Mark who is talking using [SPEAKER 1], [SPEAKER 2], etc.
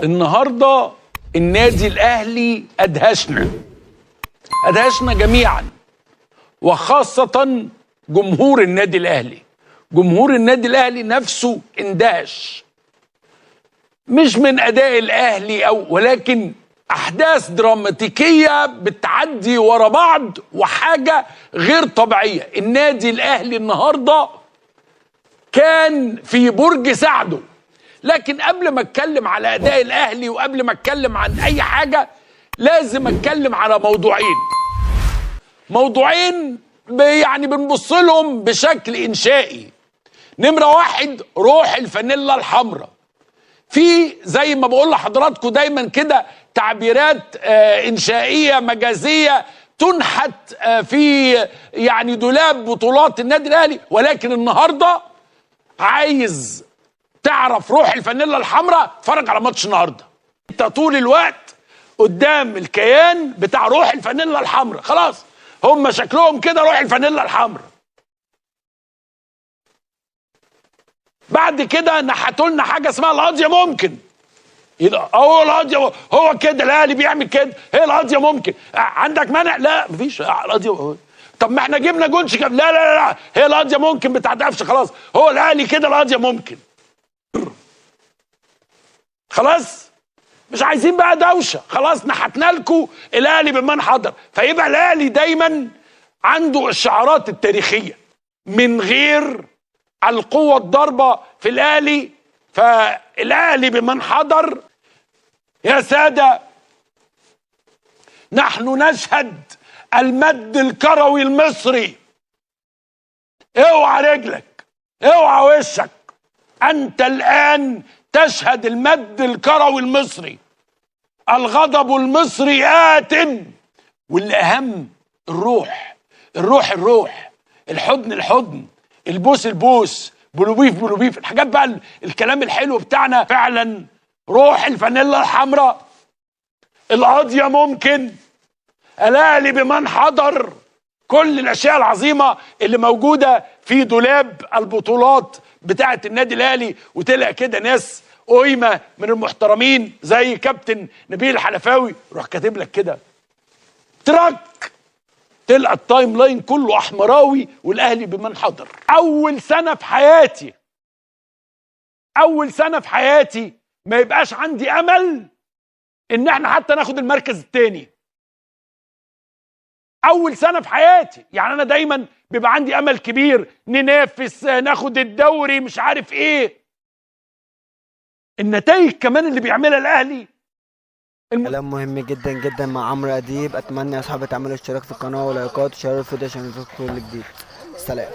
[SPEAKER 1] النهارده النادي الاهلي ادهشنا، ادهشنا جميعا، وخاصة جمهور النادي الاهلي. جمهور النادي الاهلي نفسه اندهش، مش من اداء الاهلي او، ولكن احداث دراماتيكيه بتعدي ورا بعض وحاجه غير طبيعية. النادي الاهلي النهارده كان في برج سعدة. لكن قبل ما اتكلم على اداء الاهلي وقبل ما اتكلم عن اي حاجة لازم اتكلم على موضوعين، موضوعين يعني بنبص لهم بشكل انشائي. نمره واحد، روح الفانيلا الحمراء. في زي ما بقول لحضراتكم دايما كده تعبيرات انشائيه مجازية تنحت في يعني دولاب بطولات النادي الاهلي، ولكن النهارده عايز تعرف روح الفانيلا الحمراء اتفرج على ماتش النهارده. انت طول الوقت قدام الكيان بتاع روح الفانيلا الحمراء، خلاص هم شكلهم كده روح الفانيلا الحمراء. بعد كده نحتوا لنا حاجة اسمها القضية ممكن. هو القضية هو كده الاهلي بيعمل كده، هي القضية ممكن. عندك مانع؟ لا مفيش القضية. طب ما احنا جبنا جونش لا لا لا، هي القضية ممكن بتاعت قفشه، خلاص هو الاهلي كده القضية ممكن. خلاص مش عايزين بقى دوشه، خلاص نحتنا لكم الاهلي بمن حضر. فيبقى الاهلي دايما عنده الشعارات التاريخية من غير القوة الضربة في الاهلي، فالاهلي بمن حضر. يا ساده نحن نشهد المد الكروي المصري. اوعى رجلك، اوعى وشك، انت الان تشهد المد الكروي المصري. الغضب المصري آت. والأهم الروح، الروح الروح، الحضن الحضن، البوس البوس، بلوبيف بلوبيف، الحاجات بقى الكلام الحلو بتاعنا. فعلا روح الفانيلا الحمراء، القضية ممكن، الأهلي بمن حضر، كل الأشياء العظيمة اللي موجودة في دولاب البطولات بتاعة النادي الأهلي. وتلقى كده ناس قايمة من المحترمين زي كابتن نبيل الحلفاوي روح كاتب لك كده تراك، تلقى ال timeline كله احمراوي والاهلي بمن حضر. اول سنة في حياتي، اول سنة في حياتي ما يبقاش عندي امل ان احنا حتى ناخد المركز الثاني. اول سنة في حياتي، يعني انا دايما بيبقى عندي امل كبير ننافس، ناخد الدوري، مش عارف ايه. النتائج كمان اللي بيعملها الاهلي.
[SPEAKER 2] كلام مهم جدا جدا مع عمرو اديب. اتمنى يا اصحابي تعملوا اشتراك في القناة ولايكات وشيروا الفيديو عشان يوصلكم كل جديد. سلام.